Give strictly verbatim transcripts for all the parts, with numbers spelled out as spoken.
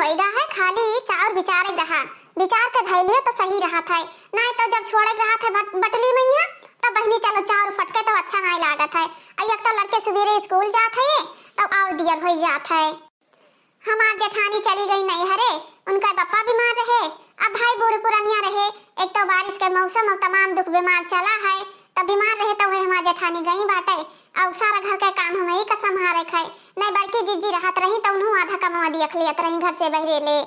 होइगा है, खाली चाउर बिचारे रहा, बिचार के धइलियो तो सही रहत है, नाहीं तो जब छोड़े रहत है बट-, बटली मइहाँ, तब बहिनी चलो चाउर फटके तो अच्छा नाहीं लागत है। अब एक तो लड़के सुबेरे स्कूल जात है, तब और दियर होइ जात है। हमार जेठानी चली गई नैहरे, उनका बप्पा बीमार रहे, अब भाई बूढ़ पुरनिया रहे, एक तो बारिश के मौसम और तमाम दुख बीमार चला है, तब बीमार रहे तो वह हमार जेठानी गई बाटे, और सारा घर के काम हम ही का संभारे खाए। नहीं बड़की जिज्जी रहत रही तो उन्हों आधा कमवा दियख लियत रही घर से बहरे ले।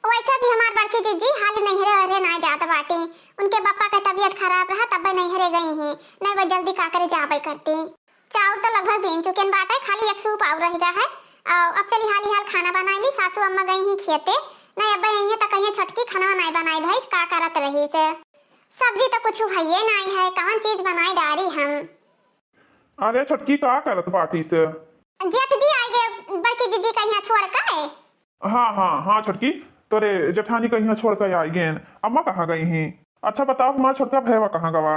वैसे भी हमार बड़की जिज्जी हाली नैहरे वहरे नाय जात बाटी, उनके बप्पा के तबीयत खराब रहा तब नैहरे गई ही, नहीं वो जल्दी का करे जाबे करती। चाउर तो लगभग बीन चुकेन बाटे, खाली एक सूप और रह गा है। और अब चली हाली हाल खाना बनाई ली, सासू अम्मा गई ही खेते, नहीं अब नहीं है तो कहिए छोटकी खाना नहीं बनाई भैंस का करत रही से। सब्जी तो कुछ है ये नहीं है, कौन चीज बनाई डारी हम। अरे छोटकी का करत बाटी से? जेठ जी आई गए बड़की दीदी कहिया छोड़ के। हाँ हाँ हाँ छोटकी, तोरे जेठानी कहिया छोड़ के आई गेन। अम्मा कहाँ गई ही? अच्छा बताओ हमार छोटका भैया कहाँ गवा?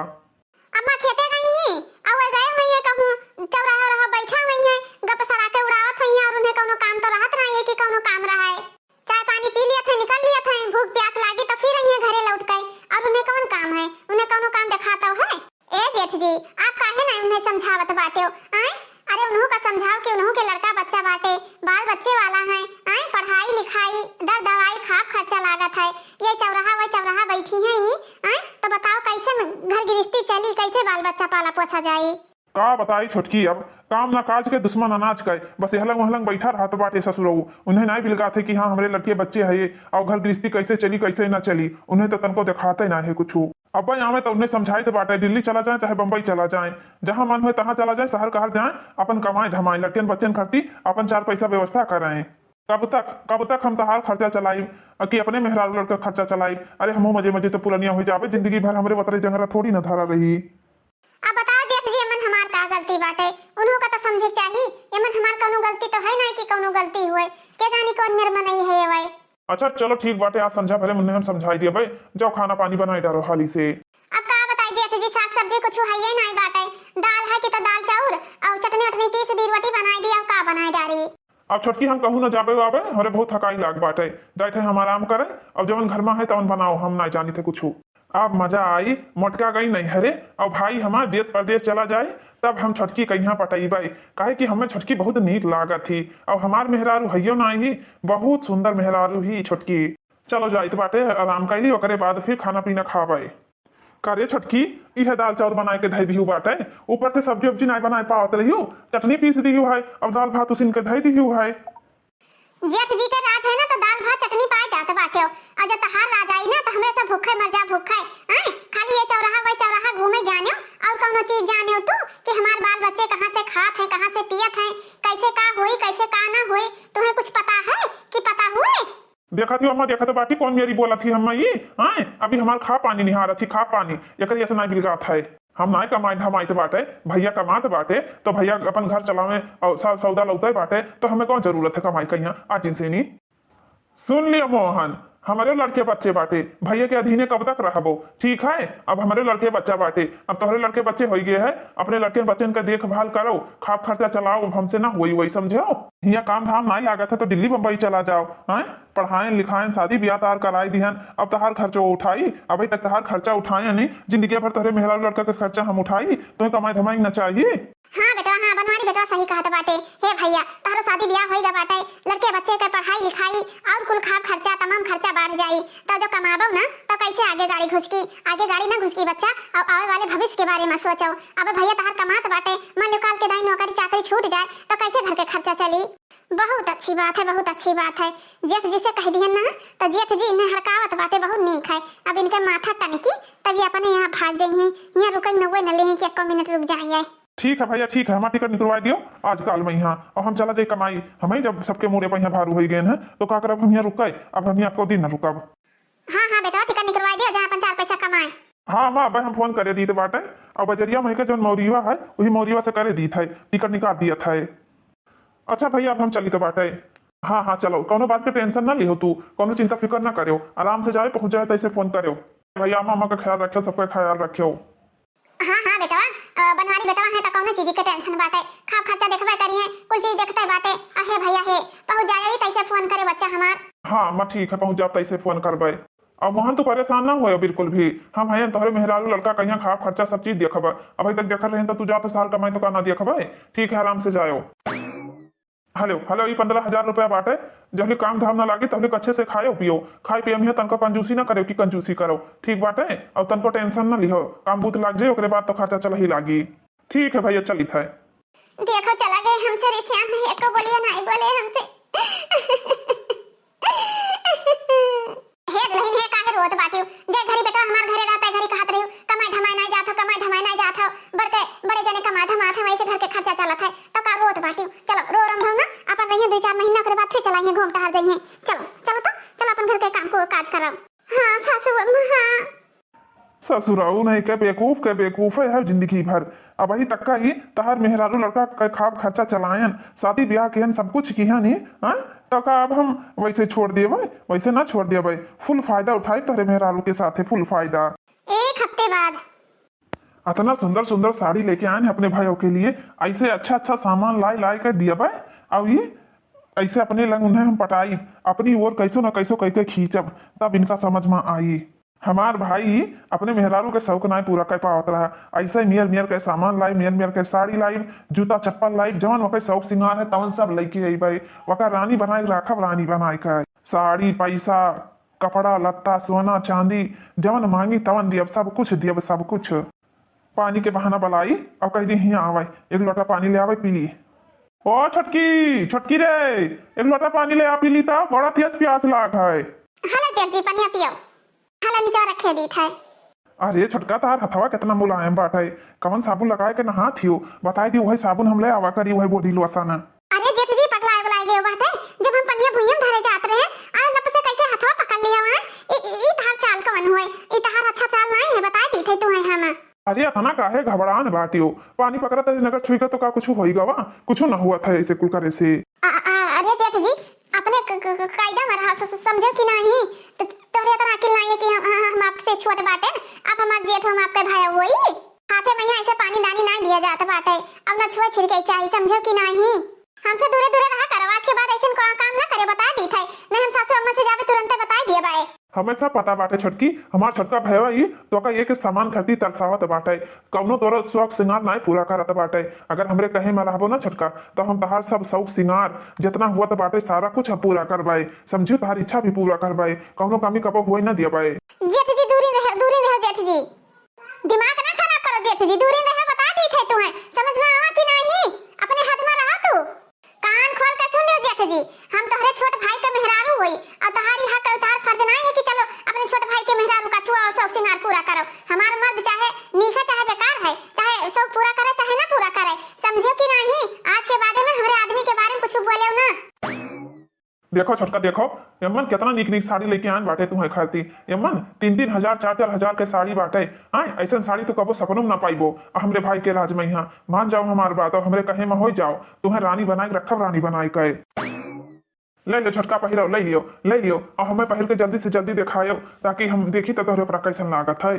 अम्मा खेते गई ही, और वे गए हुई है कहूँ चौराहा रहा बैठा हुई है, गप सड़ा के उड़ावत हुई है, और उन्हें कौनो काम तो रहत नहीं है कि कौनो काम रहा है। चाय पानी पी लिया थे, निकल लिया थे, भूख प्यास लागी तो फिर आई है घरे लौट के, और उन्हें कौन काम है, उन्हें कौनो काम दिखाता है? ए जेठ जी, आप काहे ना उन्हें समझावत बाटे हो, आए? अरे उन्हों का समझाओ कि उन्हों के लड़का बच्चा बाटे, बाल बच्चे वाला है, आए? पढ़ाई लिखाई, दर दवाई, खाब खर्चा लागत है, ये चौराहा वही चौराहा बैठी है ही, आए? तो बताओ कैसे न घर गृहस्थी चली, कैसे बाल बच्चा पाला पोसा जाई? का बताई छोटकी, अब काम ना काज के दुश्मन अनाज के, बस यहलंग वहलंग बैठा रहत बाटे ससुरऊ। उन्हें नाई बिलगात है कि हाँ हमरे लड़के बच्चे है, और घर गृहस्थी कैसे चली कैसे ना चली, उन्हें तो तनको देखाते ना है कुछ। अब आवे तो उन्हें समझाइत बाटे, दिल्ली चला जाए चाहे बम्बई चला जाए, जहाँ मन होए तहाँ चला जाए, शहर कहर जाए, अपन कमाए धमाए, लड़कन बच्चन खरती अपन चार पैसा व्यवस्था कराए। कब तक, कब तक हम तहार खर्चा चलाई कि अपने मेहरारू लड़का खर्चा चलाई? अरे हमहू मजे मजे तो पुरनिया हो जाबे, जिंदगी भर हमरे वतरे जंगरा थोड़ी न धरा रही। अब बताओ जेठ जी, एमन हमार का गलती बाटे? उन्हों का तो समझे के चाही, एमन हमार कौनो गलती तो है नहीं कि कौनो गलती हुए, के जानी कौन मेर मनई है ये। अच्छा चलो ठीक बाटे, आज संझा भरे मुन्ने हम समझाई दिए भाई, जाओ खाना पानी बनाई डालो हाली से। अब का बताई जेठ जी, साग सब्जी कुछ है ये नहीं बाटे, दाल है कि तो दाल चाउर और चटनी उटनी पीस दी, रोटी बनाई दी, अब का बनाई डारी? अब छोटकी हम कहूँ न जाबे आबे, हमरे बहुत थकाई लाग बाटे, जाइत है हम आराम करे, अब जवन घर में है तवन बनाओ, हम ना जानी थे कुछ। अब मजा आई, मोटका गई नैहरे, और भाई हमार देश परदेश चला जाए, तब हम छोटकी कहिया पटैबै, काहे कि हमें छोटकी बहुत नीक लागत ही, और हमार मेहरारू हइयो ना ही, बहुत सुंदर मेहरारू ही छोटकी। चलो जाइत बाटे, आराम कैली, ओकरे बाद फिर खाना पीना खाबै। का रे छोटकी, इहे दाल चाउर बनाए के धै दिहू बाटे, ऊपर से सब्जी उब्जी नाय बनाए पावत रहियो, चटनी पीस दिहू है, अब दाल भात उसिन के धै दिहू है। जेठ जी के राज है ना, तो दाल भात चटनी पाए जात बाटे। और जब तहार राज आई ना, तो हमरे सब भूखे मर जा, भूखे। आय, खाली ये चौराहा, वही चौराहा घूमे जाने, और कौनो चीज जाने तू कि हमार बाल बच्चे कहाँ से खात हैं, कहाँ से पियत हैं, कैसे का होई, कैसे का ना होई, तुम्हें कुछ पता है कि पता हुए? देखत ही अम्मा, देखत बाटी कौन मेरी बोलत ही अम्मा ये, आय, अभी हमार खा पानी निहारत ही, खा पानी, एकरे ऐसे ना बिलगात है। हम नाय कमाई धमाइत बाटे, भैया कमात बाटे, तो भैया अपन घर चलावे और सा-, सौदा लौटे बाटे, तो हमें कौन जरूरत है कमाई कहिया आज इनसे नी। सुन लियो मोहन, हमरे लड़के बच्चे बाटे, भैया के अधीने कब तक रहबो? ठीक है, अब हमरे लड़के बच्चा बाटे, अब तोहरे लड़के बच्चे होई गए है, अपने लड़के बच्चन का देखभाल करो, खाब खर्चा चलाओ, अब हमसे ना होई वही, समझो? हियाँ काम धाम नाय लागत है तो दिल्ली बम्बई चला जाओ, हैं? पढ़ाएन लिखाएन, शादी ब्याह तार कराई दिहन, अब तहार खर्चो उठाई, अभी तक तहार खर्चा उठाए नहीं, जिंदगी भर तोहरे मेहरारू लड़का के खर्चा हम उठाई, तुम्हें कमाई धमाई न चाहिए? हाँ बेटवा, हाँ बनवारी बेटवा सही कहत बाटे। हे भैया, तोहरो शादी ब्याह होई गा बाटे, लड़के बच्चे के पढ़ाई लिखाई और कुल खाब खर्चा, तमाम खर्चा बढ़ जाई, तो जो कमाबो ना तो कैसे आगे गाड़ी घुसकी, आगे गाड़ी ना घुसकी बच्चा, और आवे वाले भविष्य के बारे में सोचो। अब भैया तहार कमात बाटे, मान लो काल के दाई नौकरी चाकरी छूट जाए तो कैसे घर के खर्चा चली? बहुत अच्छी बात है, बहुत अच्छी बात है। जेठ जी से कह दिहन ना, तो जेठ जी इन्हें हड़कावत बाटे, बहुत नीक है। अब इनके माथा टनकी, तब ये अपने यहाँ भाग जाइए। यहाँ रुके नौवे न ले हैं कि एको मिनट रुक जाइए। ठीक है भैया, ठीक है, हमार टिकट निकलवा दियो आज काल में यहाँ, और हम चला जाए कमाई। हम ही जब सबके मूड़े पर यहाँ भारू होई गए हैं, तो का करब हम यहाँ रुक गए, अब हम यहाँ को दिन न रुकब। हाँ, हाँ बेटवा, टिकट निकलवा दियो, जहाँ अपन चार पैसा कमाए। हाँ माँ, अब हम फोन करे दीत बाटे, और बजरिया में के जौन मौरिया है, वही मौरिया से करे दीत है, टिकट निकाल दियत है। अच्छा भैया, अब हम चली तो बाटे। हाँ, हाँ, चलो, कौनो बात के टेंशन ना लिहो तू, कौनो चिंता फिकर ना करो, आराम से जाए, पहुँच जाए, तैसे फोन करो। भैया, अम्मा, अम्मा का ख्याल रखियो, सबका ख्याल रखियो। हाँ, हाँ, बेटवा, अ, बनवारी बेटवा है तो कौनो चीज के टेंशन बाटे, खाब खर्चा देखबे करिए, कुल चीज देखते बाटे। अहे भैया हे, पहुँच जाए, तैसे फोन करे बच्चा हमार। हाँ, मैं ठीक है, पहुँच जाब तैसे फोन करबे। अब मोहन, तू परेशान ना होए बिल्कुल भी, हम हैं तोहरे मेहरारू लड़का, कहिया खाब खर्चा सब चीज देखबे। अभी तक देखत रहे तो तू जात साल कमाई तो का ना देखबे। ठीक है, आराम से जायो। हेलो, हेलो, ई पन्द्रह हजार रुपया बाटे, जहली काम धाम ना लागी तहली अच्छे से खायो पियो, खाई पिए में तनको कंजूसी ना करेव कि कंजूसी करो, ठीक बाटे? और तनको टेंशन ना लिहो, काम बूत लाग जाए ओकरे बाद तो खर्चा चल ही लागी। ठीक है भैया, चलित है। देखो चला गए हमसे रिसियान, नहीं एको बोलिए, नहीं बोले हमसे। हे दुल्हन, हे काहे रोत बाटियो? जे घड़ी बेटा हमार घरे रहता है, घड़ी कहत रहियो, "कमाई धमाई नाई जात हो, कमाई धमाई नाई जात हो। बड़के, बड़े जने कमा धमात है, वैसे घर के खर्चा चलत है, तो का रोत बाटियो?" चलो, रो रम भव ना, अपन रहिए दुई चार महीना, ओकरे बाद फिर चलाइए, घूम टहल जाइए। चलो, चलो तो, चलो अपन घर के काम को काज करब। हाँ, सासू अम्मा, हाँ। ससुराऊ नहीं के बेवकूफ के बेवकूफ है, है जिंदगी भर। अबही तक का ही तहार मेहरारू लड़का के खाब खर्चा चलायन, शादी ब्याह किहन, सब कुछ किहन ही, हाँ? तो का अब हम वैसे छोड़ देबे? वैसे ना छोड़ देबे, फुल फायदा उठाई तोहरे मेहरारू के साथे, फुल फायदा। एक हफ्ते बाद। अतना सुंदर सुंदर साड़ी लेके आयन अपने भाइयों के लिए, ऐसे अच्छा अच्छा सामान लाई लाई के दियबे, और ये ऐसे अपने लंग उन्हें हम पटाई, अपनी ओर कैसो न कैसो कह के खींचब, तब इनका समझ में आई। हमार भाई अपने मेहरारू के शौक नाय पूरा कर पावत रहा। ऐसे मियर मियर के सामान लाई, मियर मियर के साड़ी लाई, जूता चप्पल लाई, जवन ओकर शौक सिंगार है तवन सब लइके अइबे। ओकर रानी बनाए के राखब, रानी बनाए के। साड़ी, पैसा, कपड़ा लत्ता, सोना चांदी, जवन मांगी तवन दियब, सब कुछ दियब, सब कुछ। पानी के बहाना बलाई और कह दी, "हियाँ आवे, एक लोटा पानी ले आवे, पी ली।" "ओ छोटकी, छोटकी रे, एक लोटा पानी ले आ, पी ली तो, बड़ा तेज प्यास लाग है।" "हला जेठ जी, पनिया पियो।" हला निचा रखे दीत है। "अरे छोटका, तार हथवा कितना मुलायम बाटे, कवन साबुन लगाए के नहात हियो, बताए दी, वही साबुन हम ले आवा करी, वही body lotion।" "अरे जेठ जी, पगलाए बुलाए गए बाटे, जब हम पनिया भुइयां धरे जात रहे, आ लप से कैसे हथवा पकड़ लिया वहाँ? ई, ई, ई तहार चाल कवन हुए? ई तहार अच्छा चाल नहीं है, बताए दीत है तुम्हें हम।" "अरे अतना काहे घबरान बाटियो, पानी पकड़त रही, नगर छुई का तो का कुछ होई गवा? कुछ न हुआ था ऐसे कुल करे से।" "आ, आ, अरे जेठ जी, अपने क-, क-, क-, कायदा में रहा, स-, स-, समझो कि नहीं? त-, तोहरे इतना अकिल नहीं है कि हम, हम, हम आपसे छोट बाटे, आप हमार जेठ, हम आपके भाई होई। हाथे में यहाँ ऐसे पानी दानी नहीं दिया जात बाटे, अब न छुए छिड़के चाही, समझो कि नहीं? हमसे दूरे दूरे रहा करो, आज के बाद ऐसे को-, काम ना करे, बता दी थे, नहीं हम सासू अम्मा से जावे तुरंते बता दिए बाए।" "हमें सब पता बाटे छोटकी, हमार छोटका भैया ही तो का एक सामान खातिर तरसावत बाटे, कौनो तोरा शौक सिंगार नहीं पूरा करत बाटे। अगर हमरे कहे में रहबो ना छोटका, तो हम तहार सब शौक सिंगार जितना हुआ तो बाटे, सारा कुछ हम पूरा करबाए, समझियो, तहार इच्छा भी पूरा करबाए, कौनो कमी कबो हुए ना दियबाए।" "जेठ जी दूरी रहे, दूरी रहे जेठ जी, दिमाग ना खराब करो जेठ जी, दूरी रहे, बता दी थे तुम्हें, समझ में आवा कि नहीं? अपने हद में रहा तू।" "कान खोल के सुन लियो जेठ जी, हम तोहरे छोट भाई के मेहरारू होई, और तोहारी हक और तोहार फर्ज नहीं है कि चलो अपने छोट भाई के मेहरारू का छुआ और शौक सिंगार पूरा करो। हमार मर्द चाहे नीक है, चाहे बेकार है, चाहे शौक पूरा करे, चाहे ना पूरा करे, समझो कि नहीं? आज के बाद में हमरे आदमी के बारे में कुछ बोले ना।" "देखो छोटका, देखो, एमन कितना नीक नीक साड़ी लेके आन बाटे तुम्हें खातिर। एमन तीन तीन हजार, चार चार हजार के साड़ी बाटे। आय, ऐसन साड़ी तो कबो सपनों में ना पाइबो। आ हमरे भाई के राज में यहाँ मान जाओ हमार बात, और हमरे कहे में हो जाओ, तुम्हें रानी बनाए के रखब, रानी बनाए के।" "ले ले छोटका, पहिरो, ले लियो, ले लियो, और हमें पहिर के जल्दी से जल्दी दिखायो, ताकि हम देखी तो तोहरे ऊपर कैसन लागत है।"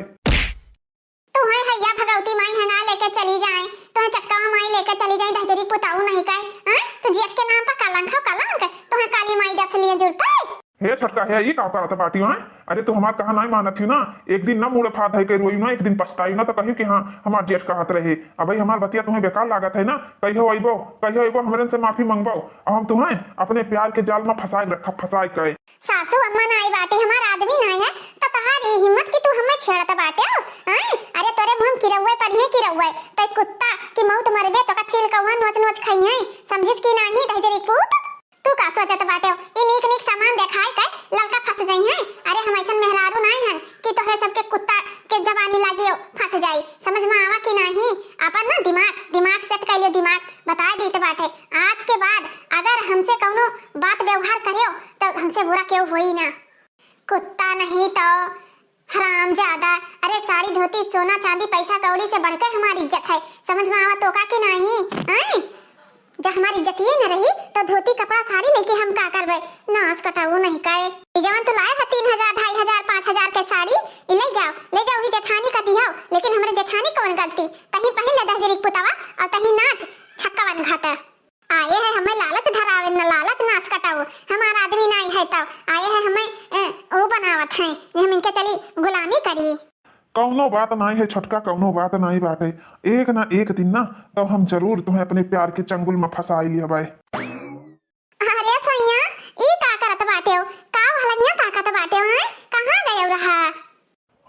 "तुम्हें हैया भगवती माई हंगा लेके चली जाए, तुम्हें चटकावा माई लेके चली जाए, दहजरी पुताऊ नहीं का, हाँ? तू जेठ के नाम पर कलंक हो, कलंक, तुम्हें काली माई डस लिए जुड़ते।" "हे छोटका, हे, ई का करत बाटी, हाँ? अरे, तू हमार कहा नहीं मानत ही ना, एक दिन ना मुड़ फाद है के रोई ना, एक दिन पछताई ना, तो कही कि हाँ, हमार जेठ कहत रहे। अब भाई हमार बतिया तुम्हें बेकार लागत है ना, कहियो अइबो, कहियो अइबो, हमरे से माफी मंगबो, और हम तुम्हें अपने प्यार के जाल में फंसाए रखब, फंसाए के।" "सासू अम्मा नाई बाटे, हमार आदमी नाई है, तो तहार ई हिम्मत कि तू हमें छेड़त बाटे हो, हैं? अरे तोरे मुंह किरौए पर ही किरौए, तै कुत्ता की मौत मरबे तो का चील कौआ नोच नोच खइहैं, समझिस कि नाही दहजरी पूत? तू का सोचत बाटे हो? ई नीक नीक सामान देखाई के लड़का फंस जइहैं। अरे हम ऐसन मेहरारू नाई हन कि तोहरे सबके कुत्ता के जबानी लागियो फंस जाई, समझ में आवा कि नाही? अपन ना दिमाग, दिमाग set कर लियो, दिमाग बता दीत बाटे। आज के बाद अगर हमसे कौनो बात व्यवहार करियो तो हमसे बुरा केहू होई ना।" "कुत्ता नहीं तो हरामजादा, अरे साड़ी धोती सोना चांदी पैसा कौड़ी से बढ़कर हमारी इज्जत है, समझ में आवा तो का कि नाही? हैं? जब हमारी इज्जतिये न रही तो धोती कपड़ा साड़ी लेके हम का करबे? नास कटाऊ नहीं काए। ई जवन तू लाए है तीन हजार, ढाई हजार, पाँच हजार के साड़ी, ई ले जाओ, ले जाओ, ही जेठानी का दिहाओ, लेकिन हमरे जेठानी कौन गलती? तहीं पहिन ले दहजरी पुतवा और तहीं नाच छक्का वन घाटा।" आए है हमें लालच धरावे, न लालच नास कटाओ। हमार आदमी नाई है तो आए हैं हमें, ए, वो बनावत हैं, हम इनके चली गुलामी करी। कौनो बात नाई है छोटका, कौनो बात नाई बाटे। एक ना एक दिन ना तो हम जरूर तुम्हें अपने प्यार के चंगुल में फंसाई लिया बाय। अरे सैया, ई का करत बाटे हो? का भलैया ताकत बाटे हो, हैं? कहाँ गए रहा?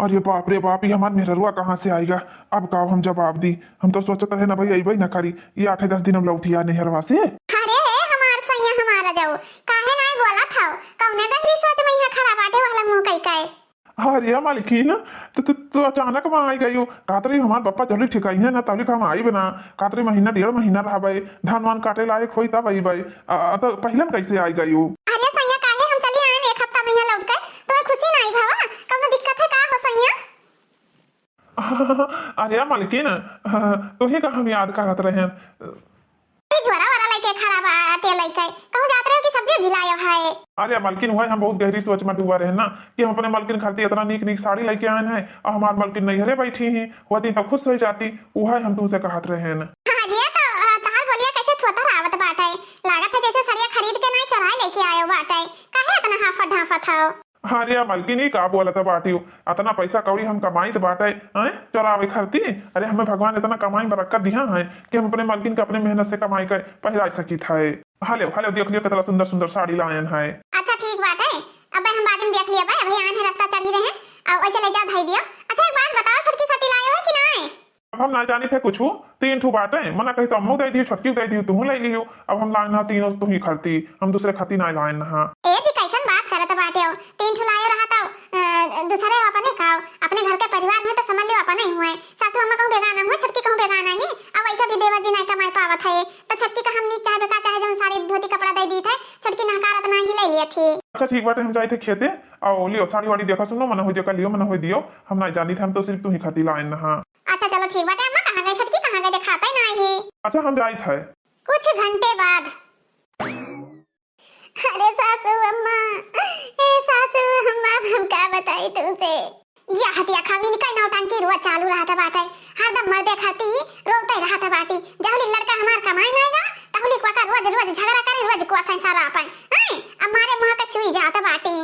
अरे बाप रे बाप, ये हमार मेहररुआ कहाँ से आएगा? अब का हम जवाब दी? हम तो सोचत रहे ना भाई, अइबे ना करी। ये आठे दस दिन हम लौटिया नैहरवा से। अरे हे हमार सैया, हमारा जाऊ, काहे नाई बोलत हौ? कौने गहरी सोच में यहाँ खड़ा बाटे वाला मुंह कई कई? अरे मालकिन, तो, तो, तो अचानक वहाँ आई गई हो। कहत रही हमार पप्पा जल्दी ठीक आई है ना, तौलिक हम आई बना। कहत रही महीना डेढ़ महीना रहबे, धान वान काटे लायक होई तब अइबे। आ, तो पहले में कैसे आई गई हो? अरे सैया, काहे हम चली आए एक हफ्ता में यहाँ लौट के? तुम्हें खुशी नाई भवा? कौनो दिक्कत है का हो सैया? अरे मालकिन, तोहे का हम याद करत रहे। ई झोरा वोरा लइके खड़ा बाटे लइके, कहूँ जात रहे हो कि सब्जी उब्जी लायो है? अरे मालकिन, वही हम बहुत गहरी सोच में डूबा रहे ना कि हम अपने मालकिन खातिर इतना नीक नीक साड़ी लइके आए हैं और हमार मालकिन नैहरे बैठी ही, होती तो खुश हो जाती। वही हम तुमसे कहत रहे हैं। हाँ जी, तो, अ, तहार बोलिया कैसे थोथर आवत बाटे? लागत है जैसे सड़िया खरीद के नहीं चोराए लेके आयो बाटे। काहे इतना हाफत ढाफत हो? अरे मालकिन, ई का बोलत बाटियो? अतना पैसा कौड़ी हम कमाइत बाटे, हैं, चोरावे खरती? अरे, हमें भगवान इतना कमाई में बरकत दिहा है कि हम अपने मालकिन के अपने मेहनत से कमाई के पहिराई सकित है। हाले, हाले, देख लियो, कितना सुंदर सुंदर साड़ी लायन है। अच्छा, ठीक बाटे, अब हम बाद में देख लिया बे, अभी आन है, रास्ता चढ़ी रहे, और ऐसे ले जाओ, धई दियो। अच्छा, एक बात बताओ, छोटकी खती लायो है कि नहीं? अब हम ना जानित है कुछ, तीन ठू बाटे, मना कही तो अम्मू दे दियो, छोटकी दे दियो, तुहू ले लियो। अब हम लाए ना तीनों तुही खरती, हम दूसरे खती ना लाए ना। ए जी, कैसन बात करत बाटे हो? तीन ठू लायो रहा तो, अ, दूसरे अपने खाओ, अपने घर के परिवार में तो समझ लियो अपने ही हुए। सासू अम्मा कहूँ बेगाना हुए, छोटकी कहूँ बेगाना ही। अब वैसे भी देवर जी नहीं कमाई पावत है, तो छोटकी का हम नीक चाहे बेकार चाहे जौन साड़ी धोती कपड़ा दे दी थे, छोटकी नहकारत नहीं ले लिए थी। अच्छा ठीक बाटे, हम जाए थे खेते, आओ लियो साड़ी वाड़ी देखा सुनो, मना हो दियो, लियो मना हो दियो, हम नहीं जानित है, हम तो सिर्फ तुही खती लाए ना। अच्छा, चलो ठीक बाटे अम्मा, कहाँ गई छोटकी, कहाँ गई, देखाते नाही। अच्छा, हम जाइत है। कुछ घंटे बाद। अरे सासू अम्मा, ए सासू अम्मा, अब हम का बताई तुमसे? या हतिया खामिन का नौटंकी रोज चालू रहत बाटे, हरदम मर्दे खाती रोते रहत बाटी। जहुली लड़का हमार कमाए ना आएगा, तहुली को का रोज रोज झगड़ा करे, रोज को संसार आपन। हैं? अब मारे मुँह के चुई जात बाटी।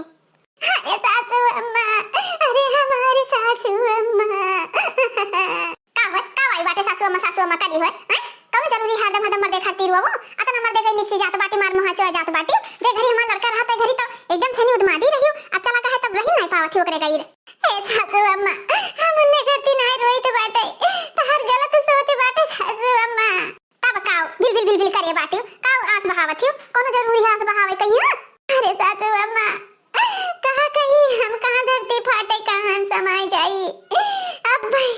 अरे सासू अम्मा, अरे हमारी सासू अम्मा। का होय, का वाई बाटे सासू अम्मा, सासू अम्मा करी होय, हैं? कौनो जरूरी है हरदम हरदम मर्दे खातिर रोवो? अतना मर्दे गई निकसी जात बाटी, मार मुहा चोय जात बाटी। जे घरी हमार लड़का रहा, ते घरी तो एकदम से नी उदमादी रही हो। अब चला का है तब रही नहीं पावत ही ओकरे गई रे। हे सासू अम्मा, हम उन्ने करती नहीं रोई तो बाटे। तहार गलत सोच बाटे सासू अम्मा। तब काव भिल भिल भिल भिल करे बाटियो, काव आस बहावत हियो, कौनो जरूरी है आस बहावे कहिया? अरे सासू अम्मा, कहाँ कहीं हम, कहाँ धरती फाटे, कहाँ हम समाए जाई। अब भाई,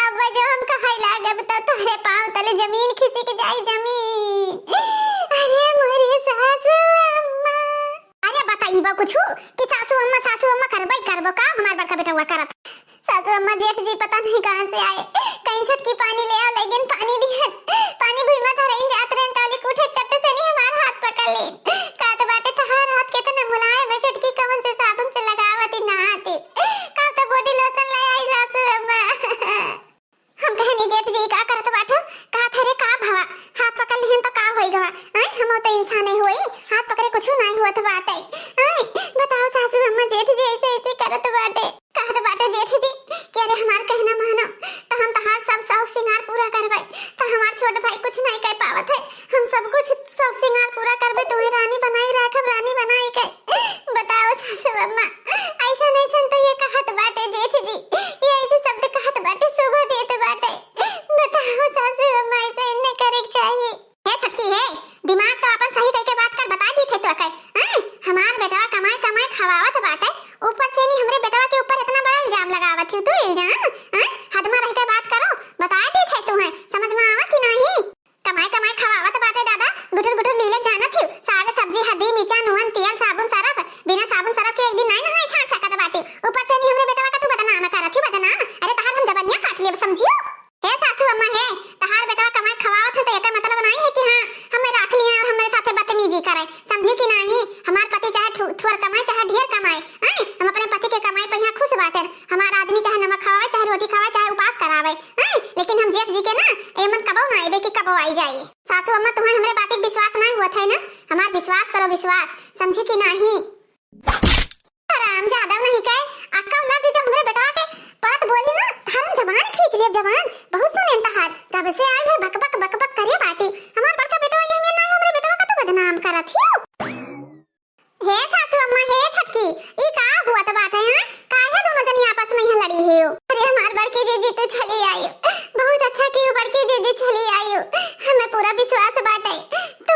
अब भाई जब हम कहाई लागब त तोहरे पाँव तले जमीन खिसक जाई, जमीन। अरे मोरी सासू अम्मा। अरे बताइबो कुछ कि सासू अम्मा, सासू अम्मा करबो ही करबो का हमार बड़का बेटवा करत? सासू अम्मा, जेठ जी पता नहीं कहाँ से आए, कहीं छोटकी पानी ले आओ, लेकिन पानी दिहन, पानी भुइमा धरइन जात रहन, तौली उठे चट्ट से नहीं हमार हाथ पकड़ लेन। कहत बाटे, "तहार हाथ केतना मुलायम है छोटकी, कवन से साबुन से लगावती नहाती।" का तो body lotion ले आई सासू अम्मा। हम कहनी, "जेठ जी का करत बाटे?" कहत, "अरे का भवा, हाथ पकड़ लिहन तो का होई गवा? आय, हम तो इंसान नहीं होई, हाथ पकड़े कुछ नहीं होत बाटे।" आय, बताओ सासू अम्मा, जेठ जी ऐसे ऐसे करत बाटे। कहत बाटे जेठ जी कि अरे हमार कहना मानो, तो हम तहार सब शौक सिंगार पूरा करबे, तो हमार छोट भाई कुछ नहीं कर पावत है, हम सब कुछ शौक सिंगार पूरा करबे, तुम्हें रानी बनाई राखब, रानी बनाई के। बताओ सासू अम्मा, ऐसन ऐसन तो ये कहत बाटे जेठ जी, ये ऐसे शब्द कहत बाटे, शोभा देत बाटे। बताओ सासू अम्मा, ऐसा इन्हें करे के चाहिए? हे छोटकी हे, दिमाग तो अपन सही करके बात कर, बता दी थे तो अकल। हैं? हमार बेटवा कमाए कमाए खवावत बाटे, ऊपर से नी हमरे बेटवा के ऊपर इतना बड़ा इल्जाम लगावत हो तू, इल्जाम? हैं? हद में रह के बात करो, बता दी थे तू है, समझ में आवा कि नहीं? कमाए कमाए खवावत बाटे दादा, गुटुर गुटुर लीले जानत हो, साग सब्जी हड्डी मिर्चा नून तेल साबुन सरफ, बिना साबुन सरफ के एक दिन नहीं नहाए छाड़ सकत बाटे, ऊपर से नी हमरे बेटवा का तू बदनाम करत हो, बदनाम। अरे तहार हम जबनिया काट लेब समझियो। हे सासू अम्मा हे, तहार बेटवा कमाए खवावत है तो एकर मतलब नहीं है कि हाँ, हमें राख लिया और हमारे साथे बदतमीजी करे, समझियो कि नहीं? हमार पति चाहे थु-, थोर कमाए चाहे ढेर कमाए, आए, हम अपने पति के कमाई पर यहाँ खुश बाटे। हमार आदमी चाहे नमक खवावे, चाहे रोटी खवावे, चाहे उपास करावे, आए, लेकिन हम जेठ जी के ना एमन कबो ना आइबे कि कबो आई जाई। सासू अम्मा, तुम्हें हमरे बात के विश्वास नहीं हुआ था ना? हमार विश्वास करो, विश्वास। समझे कि नाही? हराम जादव नहीं कहे, अक्का उलाद जो हमरे बेटवा के परत बोली ना, हरम जबान खींच लिया, जबान। बहुत सुनेन तहार, कब से आए हैं बक बक बक बक करे बाटी। हमार बड़का बेटवा ये हमें ना हमरे बेटवा का तो बदनाम करत हियो। हे सासू अम्मा, हे छटकी, ई का हुआ त बाटे, हाँ? काहे दोनों जनी आपस में यहाँ लड़ी हियो? अरे हमार बड़की जीजी तू चली आयो, बहुत अच्छा कियो बड़की जीजी चली आयो। हमें पूरा विश्वास बाटे तू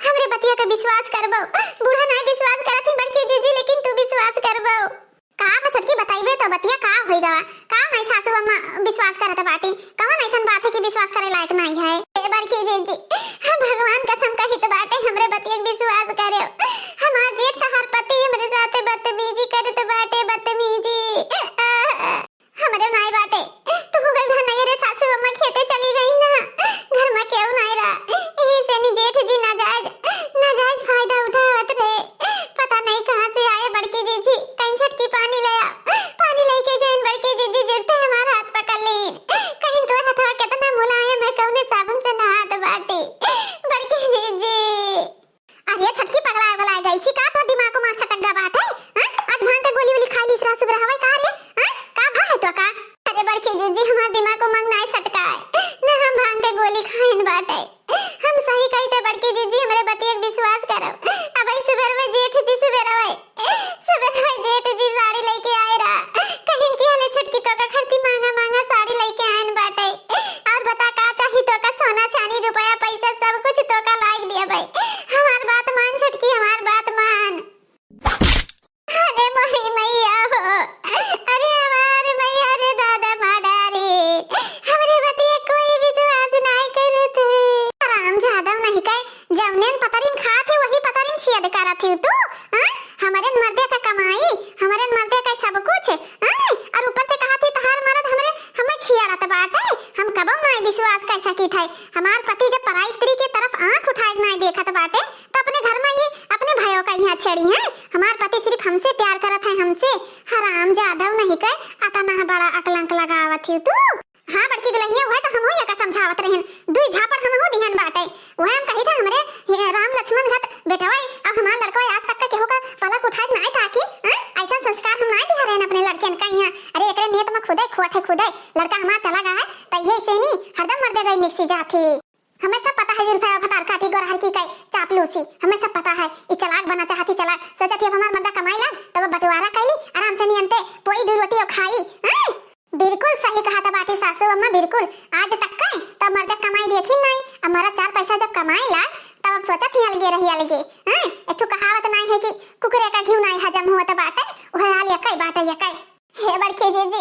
हमरे बतिया के विश्वास करबो, बूढ़ा नाय विश्वास करत ही बड़की जीजी, लेकिन तू विश्वास करबो। का बा छोटकी, बताइबे तो बतिया का होई गवा? का नाई सासू अम्मा विश्वास करत बाटी? कवन ऐसन बात है कि विश्वास करे लायक नाई है? ए बड़की जीजी, भगवान कसम कहित बाटे, हमरे बतिया के विश्वास करेव। हमार जेठ तहार पति हमरे साथे बदतमीजी करत बाटे, बदतमीजी। आह, हमरे नाई बाटे, तू गई भा नहीं रे सासू अम्मा खेते चली गई ना, घर में केहू नाई रहा, यही से नी जेठ जी नाजायज, नाजायज फायदा उठावत रहे। पता नहीं कहाँ से आए बड़की जीजी, कहीं छटकी पानी ले आ, पानी लेके गए बड़की जीजी, जुड़ते हमार हाथ पकड़ ली, कहीं तोर हथवा कितना मुलायम है, कौने साबुन से नहात बाटी बड़की जीजी। अरे छटकी पगलाए वगलाए गई थी का? तोर दिमाग को मार सटक गा बाटे, हैं? आज भांग के गोली वोली खा ली, सुबह हवे का रे, हैं? का भा है तो का? अरे बड़की जीजी, हमार दिमाग को मंग नाय सटका है, न हम भांग के गोली खाइन बाटे। हम सही कही थे बड़की जीजी, हमरे बतिया के विश्वास करो। अब ई सुबेरवे जेठ जी, सुबेरवे, सुबेरवे जेठ जी साड़ी लेके आए रहा। कहिन कि हले छटकी तो का खरती महंगा महंगा साड़ी लेके आइन बाटे। और बता का चाही तो का? सोना चानी रुपया पैसा सब कुछ तो का लाइक दिया भाई। हमार बात मान छटकी, हमार बात मान। अरे मोरी मैया हो, अरे हमार मैया रे दादा माडा रे, हमरे बतिया कोई विश्वास नाय करत है। हराम जादव नहीं कहे, जौनेन पतरिम खात है वही पतरिम छियद करत है तू, हाँ? हमरे मर्दे का कमाई, हमरे मर्दे का सब कुछ, हाँ? और ऊपर से कहा थी तहार मर्द हमरे, हमें छियाड़त बाटे, हम कबो नाय विश्वास कर सकी थे। हमार पति जब पराई स्त्री के तरफ आँख उठाए नाय देखत बाटे, तो अपने घर में ही अपने भाइयों का यहाँ छेड़ी है। हमार पति सिर्फ हमसे प्यार करत है, हमसे। हराम जादव नहीं के अतना बड़ा अकलंक लगावत ही तू। हाँ बड़की दुल्हनिया, वह तो हमहू यका समझावत रहन, दुई झापड़ हमहू दिहन बाटे। वह हम कही था हमरे हे राम लक्ष्मण घत बेटवा, अब हमार लड़कवा आज तक के केहू का पलक उठाए नाय ताकी, हाँ? ऐसा संस्कार हम नाय दिहा रहन अपने लड़कियन का यहाँ। अरे एकरे नियत में खुदे खोट है, खुदे लड़का हमार चला गया है, तो ये से नी हरदम मर्दे गई निकसी जात ही। हमें सब पता है जुल्फे और भतार काटी गोरहर की कई चापलूसी, हमें सब पता है। ई चालाक बना चाहती चालाक, सोचत ही अब हमार मर्दा कमाई लाग, तब बंटवारा कैली, आराम से नियंते पोई दू रोटी और खाई। हैं? बिल्कुल सही कहा था बाटी सासू अम्मा, बिल्कुल। आज तक कई तब मर्दा कमाई देखी नहीं, अब मर्दा चार पैसा जब कमाई लाग, तब अब सोचत ही अलगे रही अलगे। हैं? एक ठो कहावत नहीं है कि कुकुरे का घिउ नहीं हजम हुआ तो बाटे, वह हाल यकई बाटे यकई। हे बड़की जीजी,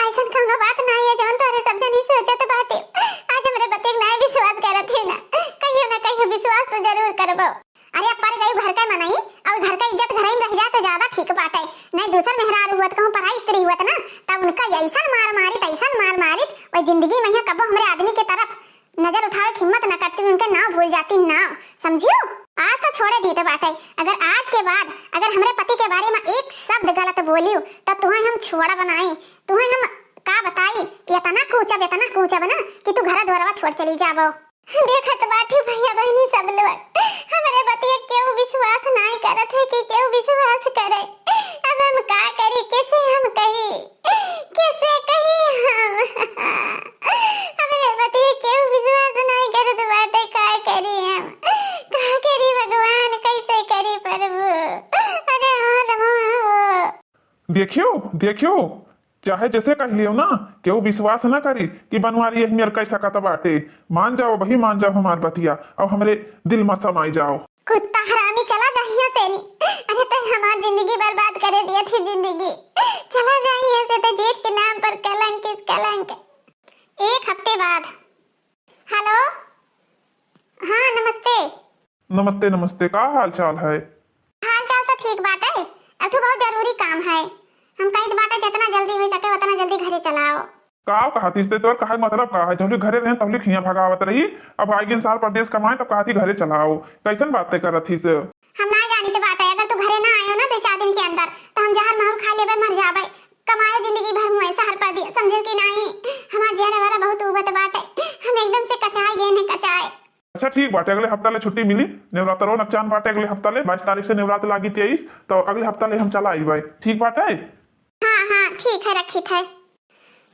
ऐसन कौनो बात नाई है जौन तोहरे सब जनी सोचत बाटे। आज हमरे बतिक नाई विश्वास करत ही ना, कहियो ना कहियो विश्वास तो जरूर करबो। अरे अब पर गई घर का मनई, और घर का इज्जत घरई में रह जाए तो ज्यादा ठीक बाटे। नहीं दूसर मेहरारू हुअत, कहूँ पराई स्त्री हुअत ना, तब उनका ऐसन मार मारित, ऐसन मार मारित, वह जिंदगी में यहाँ कबो हमरे आदमी के तरफ नजर उठावे की हिम्मत न करती, उनके नाव भूल जाती, नाव, समझियो? आज तो छोड़े दीत बाटे, अगर आज के बाद अगर हमरे पति के बारे में एक शब्द गलत बोलियो, तो तुहें हम छोड़ब नाई, तुहें हम का बताई, इतना कूचब, इतना कूचब ना कि तू घर द्वारवा छोड़ चली जाबो। देखत बाटी भैया बहनी सब लोग, हमरे बतिया केहू विश्वास नाई करत है कि केहू विश्वास करे। अब हम का करी, कैसे हम कही, कैसे कही हम? हमरे बतिया केहू विश्वास नाई करत बाटे, का करी हम? का करी भगवान, कैसे करी प्रभु? अरे हाँ रमा हो। देखियो, देखियो, चाहे जैसे कह लियो ना, केहू विश्वास ना करी कि बनवारी यही मेर कैसा कत बाटे। मान जाओ, वही मान जाओ हमार बतिया, और हमरे दिल में समाई जाओ। कुत्ता हरामी, चला जा हियां से नी। अरे तै हमार जिंदगी बर्बाद करे दिया थी जिंदगी। चला जा हियां से, तै जेठ के नाम पर कलंक इस कलंक। एक हफ्ते बाद। हेलो, हाँ नमस्ते। नमस्ते नमस्ते, का हाल चाल है? हाल चाल तो ठीक बाटे, अब तो बहुत जरूरी काम है। हम कहित बाटे जितना जल्दी हो सके उतना जल्दी घरे चलाओ। का कहत हिस ते, तोर कहे मतलब का है? जौली घरे रहेन तौली खिया भगावत रही, अब आइगिन सार परदेस कमाए तब कहत ही घरे चलाओ। कैसन बात ते करत हिस? हम ना जानित बाटे, अगर तू घरे ना आयो ना दो चार दिन के अंदर तो हम जहर माहुर खा लेबे, मर जाबे। कमाए जिंदगी भर मुए सहर परदेस, समझो कि नाही? हमार जियरा वरा बहुत उबत बाटे, हम एकदम से कचाए गए हैं, कचाए। अच्छा ठीक बाटे, अगले हफ्ता ले छुट्टी मिली, नेवरात्रो नकचान बाटे अगले हफ्ता ले, बाईस तारीख से नेवरात्र लागी तेईस, तो अगले हफ्ता ले हम चला आइबे, ठीक बाटे? हाँ, हाँ, ठीक है, रखित है।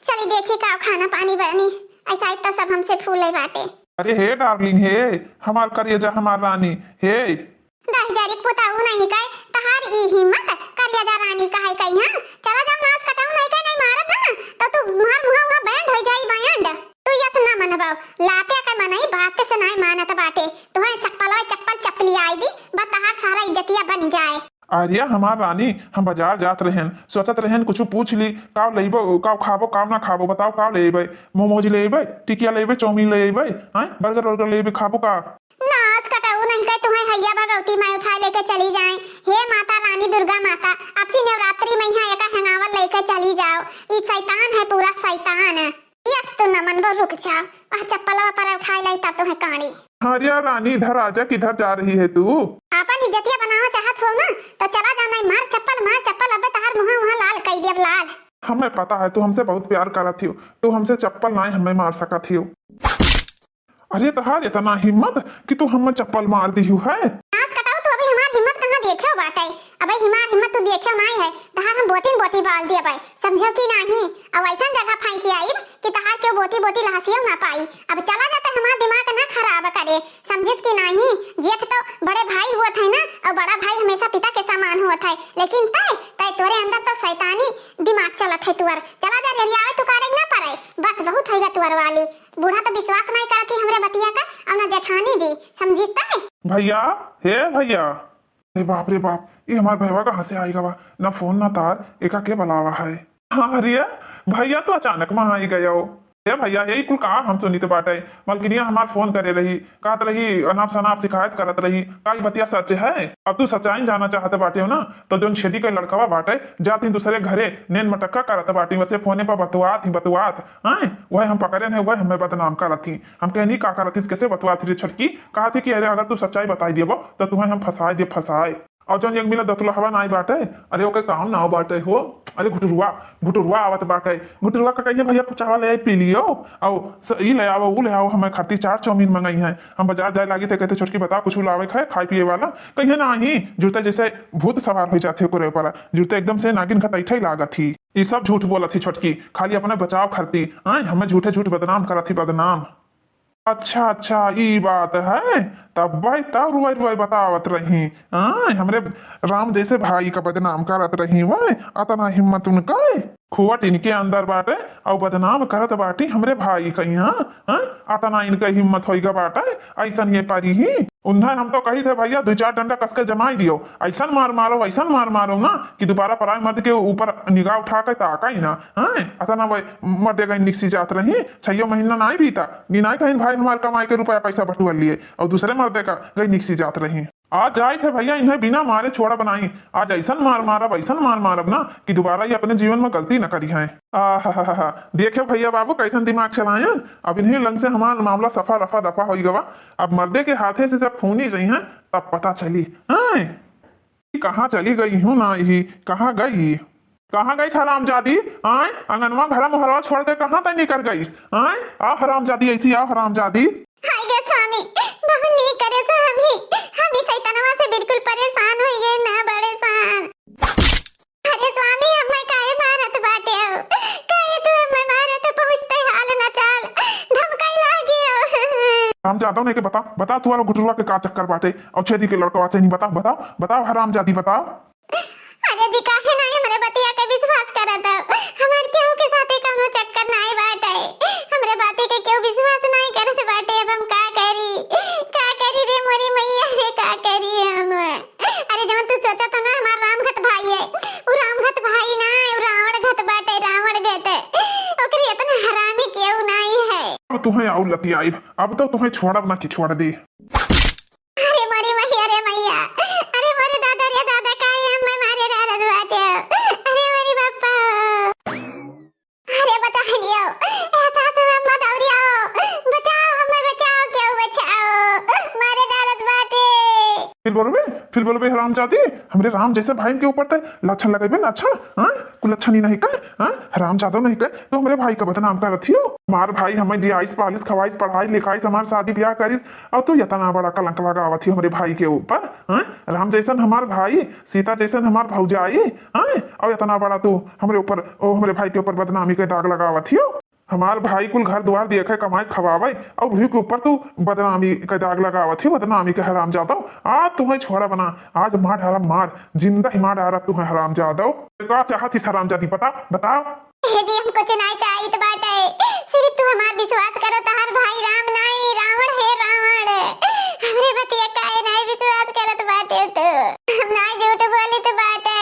चली देखी का खाना पानी बनी, ऐसा तो सब हमसे फूले बाटे। अरे हे डार्लिंग, हे हमार करेजा, हमार रानी, हे। दहिजरी के पुताऊ नहीं कहे, तहार ई हिम्मत, करेजा रानी कहे कही, हाँ? चला जाओ, नास कटाऊ नहीं कहे, नहीं मारब ना, तो तू मार मुहा उहा बैंड हो जाई बैंड। तू यस ना मनबाओ, लाते के मनई बात से नहीं मानत बाटे, तुम्हें चप्पलवा चप्पल चप्पली आई दी, बस तहार सारा इज्जतिया बन जाए। अरे हमार रानी, हम बाजार जात रहेन, सोचत रहेन कुछ पूछ ली, काव लइबो, काव खाबो, काव ना खाबो, बताओ काव लेबे? मोमोज लेबे, टिकिया लेबे, चाउमीन लेबे, हैं? बर्गर वर्गर लेबे, खाबो का? नास कटाऊ नहीं कहे तुम्हें हैया भगवती माई उठाए लेके चली जाए। हे माता रानी दुर्गा माता, अब से नवरात्रि में यहाँ एका हंगावल लेके चली जाओ। ई शैतान है, पूरा शैतान। यस, तू न मनबो, रुक जाओ, वह चप्पलवा पर उठाए लाई तब तुम्हें काड़ी। अरे रानी, इधर आजा, किधर जा रही है तू? आपन इज्जतिया बनावा चाहत हो ना, तो चला जा, नहीं मार चप्पल, मार चप्पल, अबे तहार मुहा वहाँ लाल कई देब, लाल। हमें पता है तू हमसे बहुत प्यार करत हियो, तू हमसे चप्पल नाई हमें मार सकत हियो। अरे तहार इतना हिम्मत कि तू हमें चप्पल मार दिहू है। नास कटाऊ, तू अबे हमार हिम्मत कहाँ देख्यो बाटे? अबे हमार हिम्मत तू देख्यो नाई है, तहार हम बोटिन बोटी बाल दिए अबे, समझो कि नाही? अब ऐसन जगह फेंकी आइब कि तहार केहू बोटी बोटी लहसियो ना पाई। अब चला जाता, हमार दिमाग ना खराब करे, समझिस कि नाही? जेठ तो बड़े भाई होत है ना, और बड़ा भाई हमेशा पिता के समान होत है, लेकिन तय, तय तोरे अंदर तो शैतानी दिमाग चलत है तुअर। चला जा, रेलियावे तू करे ना पड़े, बस बहुत होइगा तुअर वाली। बूढ़ा तो विश्वास नहीं करत ही हमरे बतिया का, और ना जेठानी जी, समझिस तय? भैया, हे भैया, अरे बाप रे बाप, ये हमार भैया कहाँ से आइगा बा? ना फोन ना तार, एका के बुलावा है? हाँ, अरे भैया तो अचानक में आई गयो। ए भैया, यही कुल कहा हम सुनित बाटे। मलकिनिया हमार फोन करे रही, कहत रही, अनाप शनाप शिकायत करत रही। का ई बतिया सच है? अब तू सच्चाई जाना चाहत बाटे हो ना, तो जोन छेदी के लड़कवा बाटे, जाती दूसरे घरे नेन मटक्का करत बाटी, वैसे फोने पर बतुआत ही बतुआत, हैं? वह हम पकड़े नहीं, वह हमें बदनाम करत ही। हम कहनी, "का करत हिस, कैसे बतुआत रे छोटकी?" कहा थी कि, "अरे, अगर तू सच्चाई बताई देबो, तो तुम्हें हम फंसाए दे, फंसाए।" और जौन एक मिला दतुलहवा नाई बाटे, अरे, ओके काम नाव बाटे हो, अरे, घुटुरुआ, घुटुरुआ आवत बाटे, घुटुरुआ का कहिए, "भैया, चावा ले आई, पी लियो, और स-, ई ले आओ, ऊ ले आओ, हमें खातिर चार चाउमीन मंगाई हैं।" हम बाजार जाए लागी थे, कहते, "छोटकी, बता, कुछ लावे खाए, खाए पिए वाला?" कहिए, "नाही।" जुरते जैसे भूत सवार हो जाते ओकरे ऊपर, जुरते एकदम से नागिन का तैठा ही लागत ही। ई सब झूठ बोलत ही छोटकी, खाली अपने बचाव खातिर, आय, हमें झूठे झूठ बदनाम करत ही, बदनाम। अच्छा, अच्छा, ई बात है। तब भाई, तब रुआई रुआई बतावत रही। हाँ, हमरे राम जैसे भाई का बदनाम करत रही। वह अतना हिम्मत उनका, खोट इनके अंदर बाटे, और बदनाम करत बाटी हमरे भाई का यहाँ। हाँ, अतना इनका हिम्मत होइगा बाटे, ऐसन ये परी ही। उन्हें हम तो कही थे, "भैया, दो चार डंडा कस के जमाई दियो, ऐसन मार मारो, ऐसन मार मारो ना कि दोबारा पराए मर्द के ऊपर निगाह उठा के ताका ही ना।" हाँ, अतना वह मर्दे का निकसी जात रही। छयो महीना नाई बीता, बिना कहीं भाई हमार कमाई के रुपया पैसा बटुआ लिए और दूसरे मर्दे का गई निकसी जात रही। आज जाइत है भैया, इन्हें बिना मारे छोड़ब नाई। आज ऐसन मार मारब, ऐसन मार मारब ना कि दोबारा ये अपने जीवन में गलती न करी हैं। आहाहाहा, देखे भैया बाबू कैसन दिमाग चलायन। अब इन्हीं लंग से हमार मामला सफा रफा दफा होई गवा। अब मर्दे के हाथे से सब खूनी जई हैं, तब पता चली। हैं? कहाँ चली गई हूँ ना ही, कहाँ गई? कहाँ गई हरामजादी? आय, अंगनवा घरा मोहरवा छोड़ के कहाँ तक निकल गई? आय, आ हरामजादी, ऐसी आ हरामजादी। हाय गे स्वामी, बहुत नीक करे स्वामी, हम ई शैतानवा से बिल्कुल परेशान हो गए ना बड़े सान। अरे स्वामी, हमें काहे मारत बाटे हो? काहे तू हमें मारत, पहुँचते हाल न चाल धमकाई लागियो। हरामजादो नहीं के बता, बता तू वाला घुटुरवा के का चक्कर बाटे और छेदी के लड़कवा से नहीं, बता, बताओ, बताओ हरामजादी, बताओ। अरे जी, काहे नाई हमरे बतिया के विश्वास करत हो? हमार केहू के साथे कौनो चक्कर नाई बाटे। हमरे बाती के केहू विश्वास नाई करत बाटे। अब हम का करी, का करी रे मोरी मैया रे, का करी हम? अरे जवन तू सोचत हो ना हमार रामघट भाई है, उ रामघट भाई ना है, उ रावण घट बाटे, रावण घट। ओकरी इतना हरामी केहू नाई है। अब तुम्हें आउ लतियाइब, अब तो तुम्हें छोड़ब ना कि छोड़ दे। अरे मोरी मैया रे मैया, अरे मोरे दादा रे दादा, काहे हमें मारे डालत बाटे? अरे मोरी बापा, अरे बचा लियो, ए सासु अम्मा दौड़ी आओ, बचाओ हमें, बचाओ, केहू बचाओ, मारे डालत बाटे। फिर बोलबे, फिर बोलबे हरामजादी, हमरे राम जैसे भाई के ऊपर ते लक्षण लगेबे, लक्षण, हाँ? कुल लक्षण ही नहीं का, हाँ? हरामजादो नहीं का, तो हमरे भाई का बदनाम करत हियो। हमार भाई हमें दियाइस, पालिस, खवाइस, पढ़ाई, लिखाइस, हमार शादी ब्याह करिस, और तू इतना बड़ा कलंक लगावत हियो हमरे भाई के ऊपर, हाँ? राम जैसन हमार भाई, सीता जैसन हमार भौजाई, हाँ? और इतना बड़ा तू हमरे ऊपर, ओ, हमरे भाई के ऊपर बदनामी के दाग लगावत हियो। हमार भाई कुल घर द्वार देखे, कमाए, खवावे, और वही के ऊपर तू बदनामी के दाग लगावत ही, बदनामी के हरामजादो। आज तुम्हें छोड़ा बना, आज मार डालब, मार, जिंदा ही मार डालब तुम्हें हरामजादो। का चाहत ही हरामजादी, बता, बता। हे जी, हम कुछ नहीं चाहित बाटे, सिर्फ तू हमार विश्वास करो, तहार भाई राम नहीं, रावण है रावण। हमरे बतिया काहे नहीं विश्वास करत बाटे तू? हम नहीं झूठ बोलित बाटे,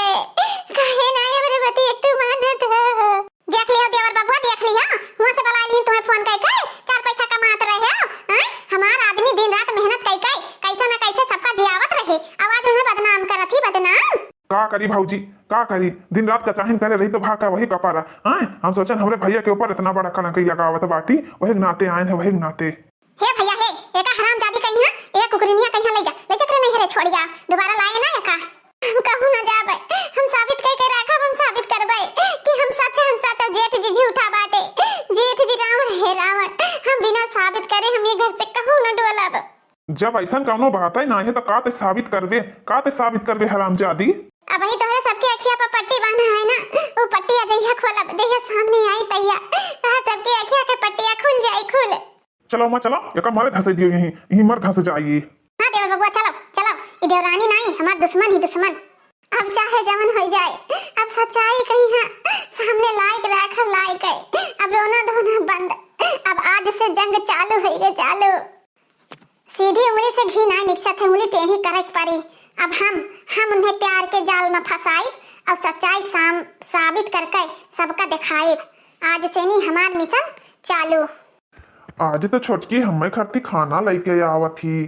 काहे नहीं हमरे बतिया तू मानत हो? देख लियो देवर बबुआ, देख लियो, हुआं से बलाइ लिहिन तुम्हें फोन कइ के, चार पैसा कमात रहे हो, हैं? हमार आदमी दिन रात मेहनत कइ के, कैसे न कैसे सबका जियावत रहे, अब आज उन्हें बदनाम करत ही, बदनाम। का करी भौजी, का करी, दिन रात का चाहिन करे रही तो भाग का वही कपारा, हैं? हम सोचन हमरे भैया के ऊपर इतना बड़ा कलंक लगावत बाटी, वही नाते आयन है, वही नाते। हे भैया हे, एका हरामजादी कहिया, एका कुकुरिनिया कहिया ले जा, ले जा करे नहीं रे, छोड़ जा, दोबारा लाए ना एका। हम कहूँ ना जाबे, हम साबित कई के राखब, हम साबित करबे कि हम सच, हम सच, जेठ जी झूठा बाटे, जेठ जी रावण है रावण, हम बिना साबित करे हम ये घर से कहूँ ना डोलब। जब ऐसन कौनो बात है ना है तो का ते साबित करबे, का ते साबित करबे हरामजादी? अब ही तोहरे सबके अखिया पर पट्टी बांधा है ना, वो पट्टी आ जइया खोलब, जइया सामने आई तइया तोहर सबके अखिया के पट्टिया खुल जाई, खुल। चलो अम्मा, चलो, एका मारे धसे दियो यहीं, यहीं मर धस जाई। हाँ देवर बबुआ, चलो, चलो, ई देवरानी नाई, हमार दुश्मन ही दुश्मन। अब चाहे जवन होइ जाए, अब सच्चाई कहिया सामने लाइक राखब, लाइक है। अब रोना धोना बंद, अब आज से जंग चालू होइगे, चालू। सीधी उंगली से घी नाई निकसत है, उंगली टेढ़ी करे के पड़ी। अब हम, हम उन्हें प्यार के जाल में फंसाई और सच्चाई साम-, साबित करके सबका दिखाई। आज से नी हमार मिशन चालू। आज तो छोटकी हमें खरती खाना लेके आवत ही,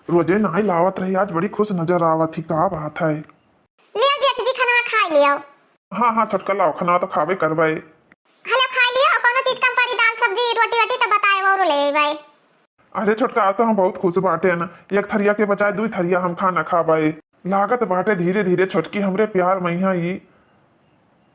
रोजे नाई लावत रही, आज बड़ी खुश नजर आवत ही, का बात है? लियो जेठ जी, खाना खाई लियो। हाँ, हाँ, छोटका लाओ, खाना तो खाबे करबे। हेलो, खाई लियो, कोनो चीज कम पड़ी, दाल, सब्जी, रोटी, वोटी तो बताए, और ले अइबे। अरे छोटका, आज तो हम बहुत खुश बाटे न, एक थरिया के बजाय दुई थरिया हम खाना खाबे। लागत बाटे धीरे धीरे छोटकी हमरे प्यार में यहाँ ई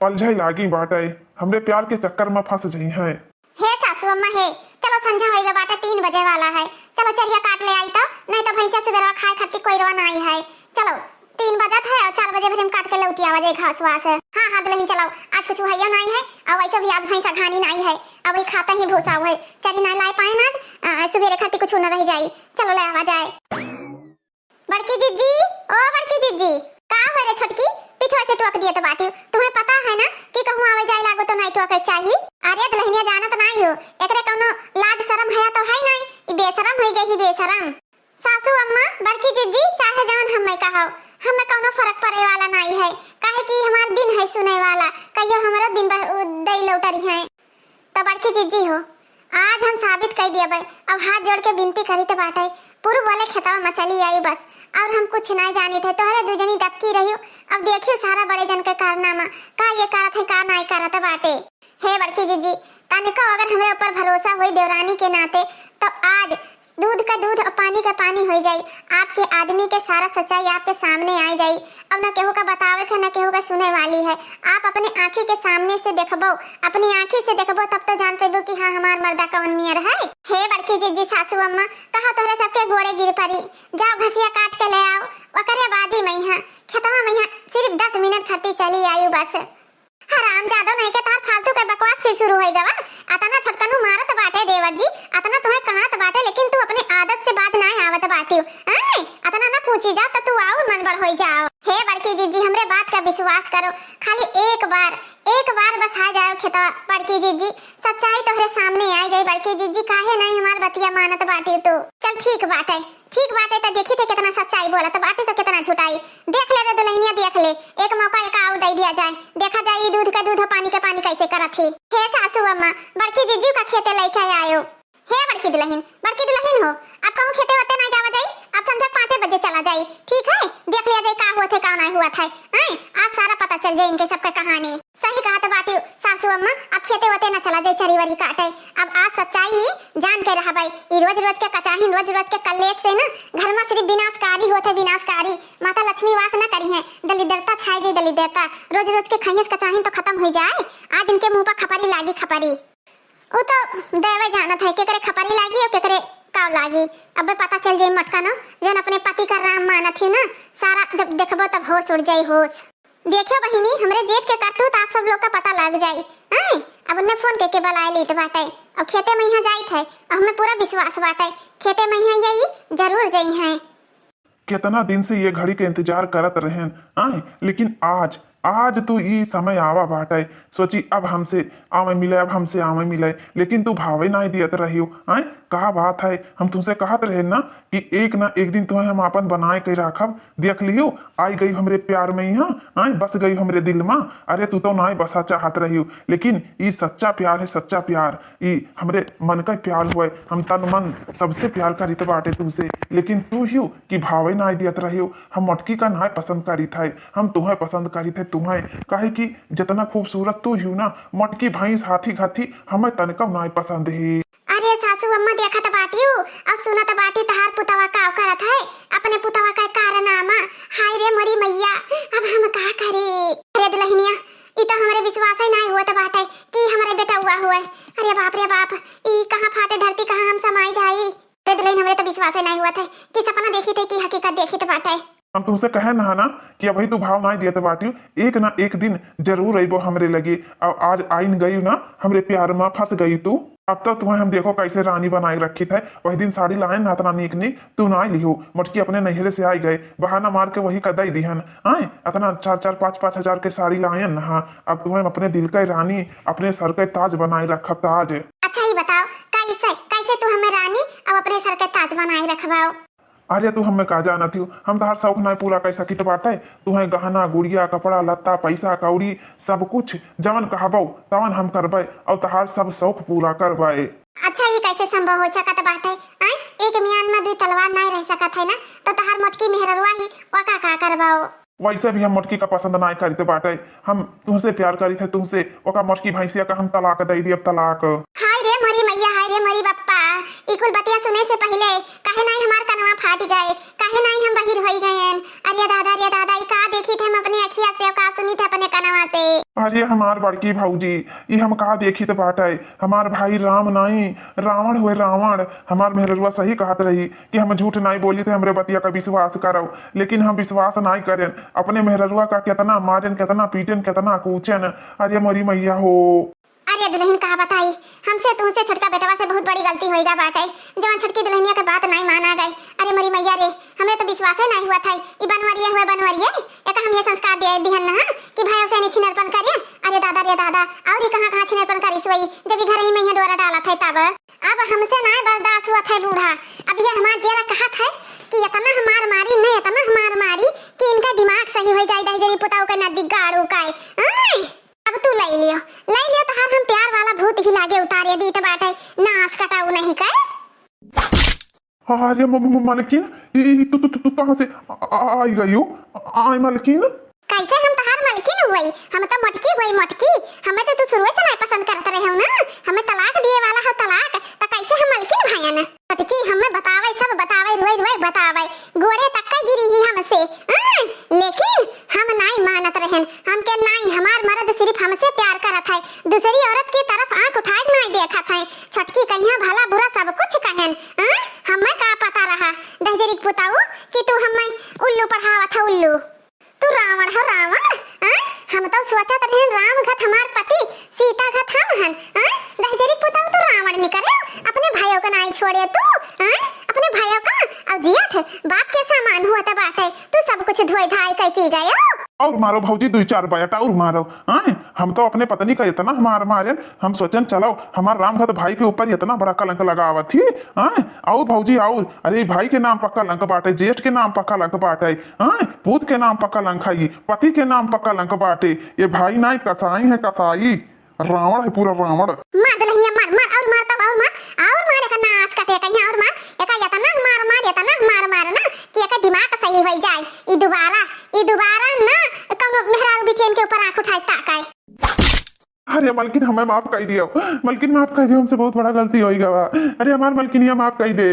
पलझै लागी बाटे, हमरे प्यार के चक्कर में फंस जइहैं। हे सासू अम्मा हे, चलो संझा होइगा बाटे, तीन बजे वाला है, चलो चरिया काट ले आई तो, नहीं तो भैंसिया सुबेरवा खाए खातिर कोई रवा नाई है। चलो, तीन बजत है और चार बजे फिर हम काट के लौटी आवा जाए घास वास। हाँ, हाँ दुलहिन, चलो, आज कुछ भैया नाई है और वैसे भी आज भैंसा घानी नाई है, अब वही खाता ही भूसा हुआ है, चरी नाई लाए पाए ना आज, अ, सुबेरे खातिर कुछ न रह जाई। चलो ले आवा जाए। बड़की जिज्जी, ओ बड़की जिज्जी, का हो रे छोटकी, पीछे से टोक दिए तो बाटी। तुम्हें पता है ना कि कहूँ आवे जाए लागो तो नहीं टोके के चाही। अरे दुलहिनिया जानत नहीं हो, एकरे कौनो लाज शरम हया तो है नहीं, ई बेशरम हो गई ही बेशरम। सासू अम्मा, बड़की जिज्जी, चाहे जवन हमें कहो, हमें कौनो फर्क पड़े वाला नहीं है, काहे कि हमार दिन है सुने वाला, कहियो हमरो दिन बर-, उ-, दई लौटरी हैं। तो बड़की जिज्जी हो, आज हम साबित कर दिया भाई, अब हाथ जोड़ के विनती करी तो बाटे, पूरब वाले खेतवा में चली आई बस, और हम कुछ नहीं जानी थे, तोहरे दू जनी दबकी रहियो, अब देखियो सारा बड़े जन के कारनामा, का ये करत है, का नहीं करत बाटे। हे बड़की जिज्जी, तनिको अगर हमरे ऊपर भरोसा होई देवरानी के नाते, तो आज दूध का दूध और पानी का पानी हो जाई। आपके आदमी के सारा सच्चाई आपके सामने आ जाई। अब न केहू का बतावे के, न केहू का सुने वाली है। आप अपने आँखी के सामने से देखबो, अपनी आँखी से देखबो, तब तो जान पेबो कि हाँ, हमार मर्दा कौन नियर है। हे बड़की जिज्जी, सासू अम्मा, कहा तोहरे सबके गोड़े गिर पड़ी, जाओ घसिया काट के ले आओ, ओकरे बादी में यहाँ खेतवा में यहाँ सिर्फ दस मिनट खरती चली आयु बस। हरामजादो नहीं के तार फालतू के बकवास फिर शुरू होई गवा। अतना छोटकनू मारत बाटे देवर जी, अतना तुम्हें काटत बाटे, लेकिन तू अपने आदत से बाज नाय आवत बाटियो। आय, अतना ना पूछी जाओ तो तू और मन बड़ होई जाओ। हे बड़की जिज्जी, हमरे बात का विश्वास करो, खाली एक बार, एक बार बस आ जाओ खेतवा। बड़की जिज्जी, सच्चाई तोहरे सामने आ जाई। बड़की जिज्जी, काहे नहीं हमार बतिया मानत बाटियो तू? चल ठीक बाटे, ठीक बाटे, त देखी थे कितना सच्चाई बोलत बाटे से कितना झूठाई। देख ले रे दुलहिनिया, देख ले, एक मौका एक और दे दिया जाए, देखा जाए ये दूध का दूध और पानी के पानी कैसे करत ही। हे सासू अम्मा, बड़की जिज्जी का खेते लेके आयो। हे बड़की दुलहिन, बड़की दुलहिन हो, अब कहूँ खेते वते ना जावा जाई, अब संझा पाँचे बजे चला जाई, ठीक है? देख लिया जाए का हुआ थे, का नहीं हुआ था, हैं? आज सारा पता चल जाई इनके सबका कहानी। सही कहत बाटी सासू अम्मा, अब खेते वते न चला जाई चरी वरी काटे। अब आज सच्चाई जान के रहबै। ई रोज रोज के कचाहिन, रोज रोज के कलेश से ना घर में सिर्फ विनाशकारी होत है, विनाशकारी। माता लक्ष्मी वास न करिहैं, दलिद्रता छाई जाई, दलिद्रता। रोज रोज के खइहस कचाहिन तो खत्म हुई जाए। आज इनके मुंह पर खपरी लागी, खपरी। उ तो देवे जानत है केकरे खपरी लागी और केकरे काव लागी। अबे पता चल जाई मटका न, जौन अपने पति का राम मानत ही ना, सारा जब देखबो तब होश उड़ जाई, होश। देखियो बहिनी, हमरे जेठ के करतूत आप सब लोग का पता लग जाई। हैं? अब उन्हें फोन करके बुलाए लेत बाटे। अब खेते में यहाँ जाइत है, अब हमें पूरा विश्वास बाटे, खेते में यहाँ यही जरूर जाई हैं। केतना दिन से ये घड़ी के इंतजार करत रहेन, आए, लेकिन आज, आज तो ई समय आवा बाटे। सोची, अब हमसे आवे मिले, अब हमसे आवे मिले, लेकिन तू भावे नाई दियत रहियो, आए, का बात है? हम तुमसे कहत रहे ना कि एक ना एक दिन तुम्हें हम आपन बनाए के राखब। देख लियो, आई गई हमरे प्यार में यहाँ, आए, बस गई हमरे दिल में। अरे, तू तो नाई बसा चाहत रहियो, लेकिन ई सच्चा प्यार है, सच्चा प्यार। ई हमरे मन का प्यार हुए, हम तन मन सबसे प्यार करीत बाटे तुमसे, लेकिन तू हियो कि भावे नाय दियत रहियो। हम मटकी का नाय पसंद करीत है, हम तुम्हें पसंद करीत है, तुम्हें। काहे कि जितना खूबसूरत तू हियो ना, मटकी भैंस हाथी घाथी हमें तनिका नाय पसंद है। अरे सासू अम्मा, देखत बाटियो और सुनत बाटी तहार पुतवा का करत है, अपने पुतवा का कारनामा। हाय रे मोरी मैया, अब हम का करी? अरे दुल्हनिया, ई तो हमरे विश्वास ही नाय होत बाटे कि हमरे बेटउआ हुए। अरे बाप रे बाप, ई कहाँ फाटे धरती, कहाँ हम समाई जाई। अरे दुल्हन, हमरे तो विश्वास ही नाय होत है कि सपना देखित है कि हकीकत देखित बाटे। हम तुमसे कहे ना ना कि अबही तू भाव नाय दियत बाटियो, एक ना एक दिन जरूर अइबो हमरे लगे। और आज आइन गई ना, हमरे प्यार में फंस गई तू। अब तो तुम्हें हम देखो कैसे रानी बनाए रखित है। वही दिन साड़ी लायन ना, अतना नीक नीक, तू ना लिहो, मोटकी अपने नैहरे से आई गए, बहाना मार के वही का दई दिहन। आए, अतना चार चार पाँच पाँच हजार के साड़ी लायन ना, अब तुम्हें अपने दिल का रानी, अपने सर का ताज बनाए रखब, ताज। अच्छा, ई बताओ, कैसे, कैसे तू हमें रानी अब अपने सर का ताज बनाए रखबाओ? अरे, तू हमें का जानत हियो, हम तहार शौक नाय पूरा कर सकित बाटे। तुहें गहना, गुड़िया, कपड़ा, लत्ता, पैसा, कौड़ी, सब कुछ जवन कहबो, तवन हम करबे और तहार सब शौक पूरा करबे। अच्छा, ई कैसे संभव हो सकत बाटे? आय, एक म्यान में दुई तलवार नाय रह सकत है ना, तो तहार मोटकी मेहररुआ ही ओका का करबो? वैसे भी हम मोटकी का पसंद नाय करित बाटे, हम तुहसे प्यार करित है, तुहसे। ओका मोटकी भैंसिया का हम तलाक दे दियब, तलाक। हाय रे मोरी मैया, हाय रे मोरी बप्पा, ई कुल बतिया सुने से पहिले काहे नाई हमार कनवा फाट गए, काहे नाई हम बहिर होई गएन? अरे दादा, रे दादा, ई का देखित हम अपने अखिया से, का सुनित अपने कनवा से? अरे हमार बड़की भौजी, ई हम का देखित बाटे? हमार भाई राम नाई, रावण हुए रावण। हमार मेहररुआ सही कहत रही कि हम झूठ नाई बोलित है, हमरे बतिया का विश्वास करो, लेकिन हम विश्वास नाई करेन। अपने मेहररुआ का केतना मारेन, केतना पीटेन, केतना कूचेन। अरे मोरी मैया हो। अरे दुल्हन का बताई, हमसे तुमसे छोटका बेटवा से बहुत बड़ी गलती होइगा बाटे, जवन छोटकी दुल्हनिया के बात नाई माना गए। अरे मोरी मैया रे, हमें तो विश्वासे नाई हुआ था। ई बनवरिये हुए बनवरिये, एका हम ये संस्कार दे दिहन ना कि भाई से नहीं छिनरपन करे। अरे दादा रे दादा, और ई कहाँ कहाँ छिनरपन करिस वही, जब ई घर ही में यहाँ डोरा डालत है तब। अब हमसे नाय बर्दाश्त हुआ था बूढ़ा। अब ये हमार जेरा कहत है कि इतना हमार मारी, न इतना हमार मारी कि इनका दिमाग सही हो जाए, दहिजरी पुताऊ के नदी गाड़ू का। आय, अब तू ले लियो, ले लियो, तहार हम प्यार वाला भूत ही लागे उतारे दीत बाटे, नाश कटाऊ नहीं कर। अरे म-, म-, मलकिन, ई, ई, तू, तू, तू, तू कहाँ से आ, आ, आई गई हो? आय मलकिन। कैसे हम तहार मलकिन हुई? हम तो मोटकी हुई, मोटकी। हमें तो तू शुरुए से नहीं पसंद करत रहे हो ना, हमें तलाक दिए वाला हो, तलाक। तो कैसे हम मलकिन भयन? मोटकी हमें बतावे, सब बतावे, रोए रोए बतावे, गोड़े तक का गिरी ही हमसे। हाँ, लेकिन हम नहीं मानत रहन, हमके नहीं, हमार मर्द सिर्फ हमसे प्यार करत है, दूसरी औरत की तरफ आंख उठाए नहीं देखत है। छोटकी कहिया भला बुरा सब कुछ कहन, हाँ? हमें का पता रहा, दहिजरी पुताऊ, कि तू हमें उल्लू पढ़ावत है, उल्लू। तू रावण हो, रावण, हाँ? हम तो सोचत रहन राम घत हमार पति, सीता घत हम हन, हाँ? दहिजरी पुताऊ तू रावण निकरे, अपने भाइयों का नाई छोड़े तू, हाँ? अपने भाइयों का, और जियत बाप के समान हुआ त बाटे, तू सब कुछ धोए धाए के पी गयो। और मारो भौजी, दुई चार बयट और मारो। आय, हम तो अपने पत्नी का इतना मार मारे, हम सोचन चलो हमार रामघत भाई के ऊपर इतना बड़ा कलंक लगावत ही। आय, और भौजी और, अरे भाई के नाम पर कलंक बाटे, जेठ के नाम पर कलंक बाटे, आय, पूत के नाम पर कलंक है, पति के नाम पर कलंक बाटे। ये भाई नाई कसाई है, कसाई। रावण है पूरा रावण। मार दुल्हनिया, मार, मार, और मार, तब और मार, और मार, एका नाश कटे कहीं और मार, एका इतना मार, मार, इतना मार, मार ना कि एका दिमाग सही हो जाए। ई दोबारा, ई दोबारा ना कौनो मेहरारू चेन के ऊपर आँख उठाए ताकाए। अरे मलकिन, हमें माफ कइ दियो, मलकिन माफ कइ दियो, हमसे बहुत बड़ा गलती होइ गवा। अरे हमार मलकिनिया, माफ कइ दे।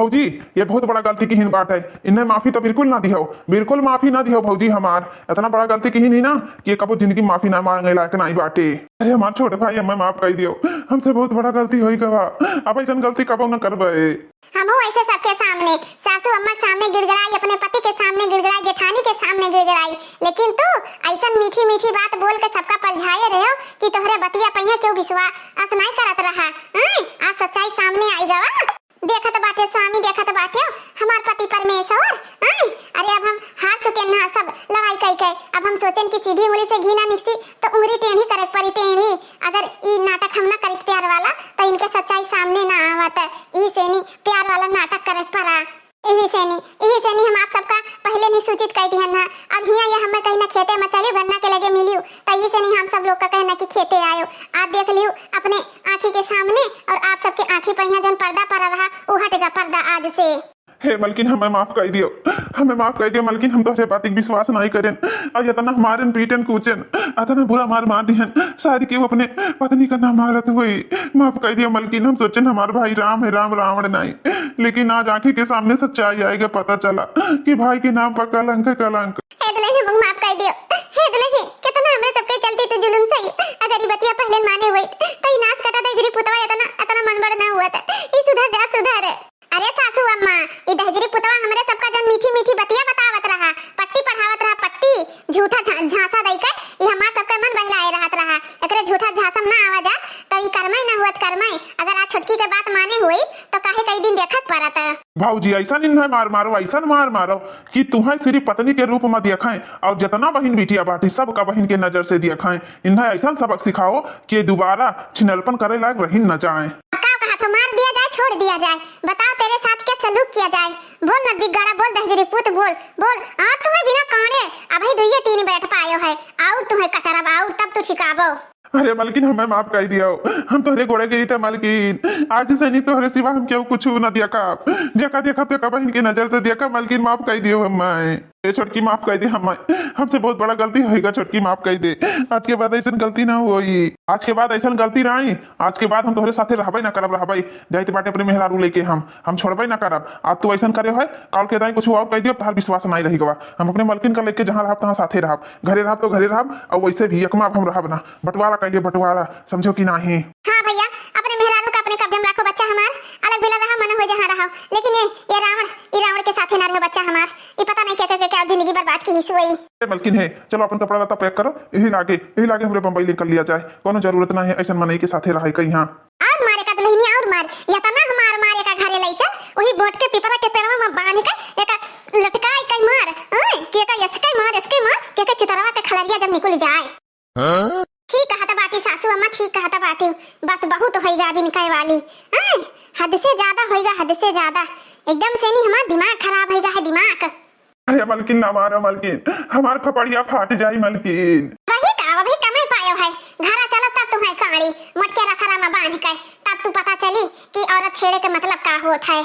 भौजी, ये बहुत बड़ा गलती किहिन बाटे, इन्हें माफी तो बिल्कुल ना दिहो, बिल्कुल माफी ना दिहो भौजी हमार। इतना बड़ा गलती किहिन ही ना कि ये कबो जिंदगी में माफी ना मांगे लायक नाहीं बाटे। अरे हमार छोट भाई, हमें माफ कइ दियो, हमसे बहुत बड़ा गलती होइ गवा, अब ऐसन गलती कबो न करबे। हमहू ऐसे सबके सामने, सासू अम्मा के सामने गिड़गिड़ाई, अपने पति के सामने गिड़गिड़ाई, जेठानी के सामने गिड़गिड़ाई, लेकिन तू ऐसन मीठी मीठी बात बोल के सबका पलझाए रहो कि तोहरे बतिया पइहें केहू विश्वास नाहीं करत रहा। आय, आज सच्चाई सामने आइ गवा। देखत बाटे स्वामी, देखत बाटे हमार पति परमेश्वर। आय, अरे अब हम हार चुके ना सब लड़ाई कइ के। अब हम सोचेन कि सीधी उंगली से घी ना निकसी तो उंगली टेढ़ी करे के पड़ी, टेढ़ी। अगर ई नाटक हम ना करित प्यार वाला तो इनके सच्चाई सामने ना आवत। इही सेनी प्यार वाला नाटक करे के पड़ा। इही सेनी, इही सेनी हम आप सबका पहिले नहीं सूचित कइ दिहन ना। अब हियाँ ये हमें कहीं ना खेते में चलियो, गन्ना के लगे मिलियो, तो इही सेनी हम सब लोग का कहना कि खेते आयो। आप देख लियो अपने आँखी के सामने, और आप सबके आँखी पर यहाँ जौन पर्दा पड़ा रहा, वो हटेगा पर्दा आज से। हे मलकिन, हमें माफ कइ दियो, हमें माफ कइ दियो मलकिन, हम तोहरे बात के विश्वास नाहीं करेन। और इतना मारेन, पीटेन, कूचेन, इतना बुरा मार मार दिहन, शायद केहू अपने पत्नी का ना मारत होई। माफ कइ दियो मलकिन, हम सोचेन हमार भाई राम है, राम रावण नाहीं, लेकिन आज आँखी के सामने सच्चाई आइगा, पता चला कि भाई के नाम पर कलंक है, कलंक। हे दुल्हन, हमको माफ कइ दियो। हे दुल्हन, कितना हमरे सबके चलती तू जुलुम सही। अगर ई बतिया पहिले माने होई, तो ई नास कटा दहिजरी पुतवा इतना, इतना मनबड़ ना हुआ था। ई सुधर जा, सुधर। अरे सासू अम्मा, ई दहिजरी पुतवा हमरे सबका जौन मीठी मीठी बतिया बतावत रहा, पट्टी पढ़ावत रहा, पट्टी, झूठा झा-, झांसा दइ के, ई हमार सबके मन बहलाए रहत रहा। एकरे झूठा झांसा में ना आवा जात, तो ई करमय ना हुअत करमय। अगर आज छोटकी के बात माने होई, तो काहे कई दिन देखत परत। भौजी, ऐसन इन्हें मार मारो, ऐसन मार मारो कि तुहें सिर्फ पत्नी के रूप में देखें और जितना बहिन बिटिया बाटी, सबका बहिन के नजर से देखें। इन्हें ऐसन सबक सिखाओ कि ये दोबारा छिनलपन करे लायक रहिन न जाएं। का कहा था, मार दिया जाए, छोड़ दिया जाए? बताओ, तेरे साथ क्या सलूक किया जाए? बोल नदी गड़ा, बोल दहिजरी पूत, बोल, बोल। और तुम्हें बिना कांडे अभी दुइये तीन बैठ पायो है, और तुम्हें कचरा बा, और तब तू छिकाबो। अरे मलकिन, हमें माफ कइ दियो, हम तोहरे गोड़े गिरी थे मलकिन, आज से नहीं तोहरे सिवा हम केहू कुछ न देखब, जेका देखब तेका बहिन के नजर से देखब मलकिन, माफ कइ दियो हमें। ए छोटकी, माफ कइ दे हमें, हमसे बहुत बड़ा गलती होइगा छोटकी, माफ कइ दे। आज के बाद ऐसन गलती ना होई, आज के बाद ऐसन गलती ना आई, आज के बाद हम तोहरे साथे रहबे ना करब, रहबे जाइत बाटे अपने मेहरारू लेके हम, हम छोड़बे ना करब। आज तू ऐसन करे है, काल के दाई कुछ और कइ दियो, तोहार विश्वास नाहीं रहि गवा। हम अपने मलकिन का लेके जहाँ रहब तहाँ साथे रहब, घरे रहब तो घरे रहब, और वैसे भी एकमा अब हम रहब ना, बंटवारा कइ लिए बंटवारा, समझो कि नाहीं? हाँ भैया, अपने मेहरारू का अपने कब्जे में रखो बच्चा हमार, अलग बिला रहा मन हो जहाँ रहो, लेकिन ये, ये रावण, ये रावण के साथे ना रहो बच्चा हमार, ये पता नहीं क्या क्या क्या, क्या जिंदगी बर्बाद किहिस होई। ए मलकिन है, चलो अपन कपड़ा लत्ता pack करो, यही लागे, यही लागे हमरे बम्बई निकल लिया जाए, कोनो जरूरत ना है ऐसन मनई के साथे रहे कहीं। हाँ। और मारे का दुल्हनिया, और मार, या तना मार मारे का घरे लई चल, वही बोट के पिपरा के पेड़वा में बांध के एका लटकाई कई मार, ओए, के का यसके मार, यसके मार, के का चितरवा के खलरिया जब निकल जाए। हाँ? ठीक कहत बाटी सासू अम्मा, ठीक कहत बाटी। बस बहुत होइगा अब इनका वाली। हाँ? हद से ज्यादा होइगा, हद से ज्यादा। एकदम से नहीं, हमार दिमाग खराब होइगा है, दिमाग। अरे मलकिन, ना मारो मलकिन, हमार खोपड़िया फाट जाई मलकिन। वही का, अभी कमे पायो है। घरा चलो तब तुम्हें काड़ी, मोटके रसरा में बांध के, तब तू पता चली कि औरत छेड़े के मतलब का होत है।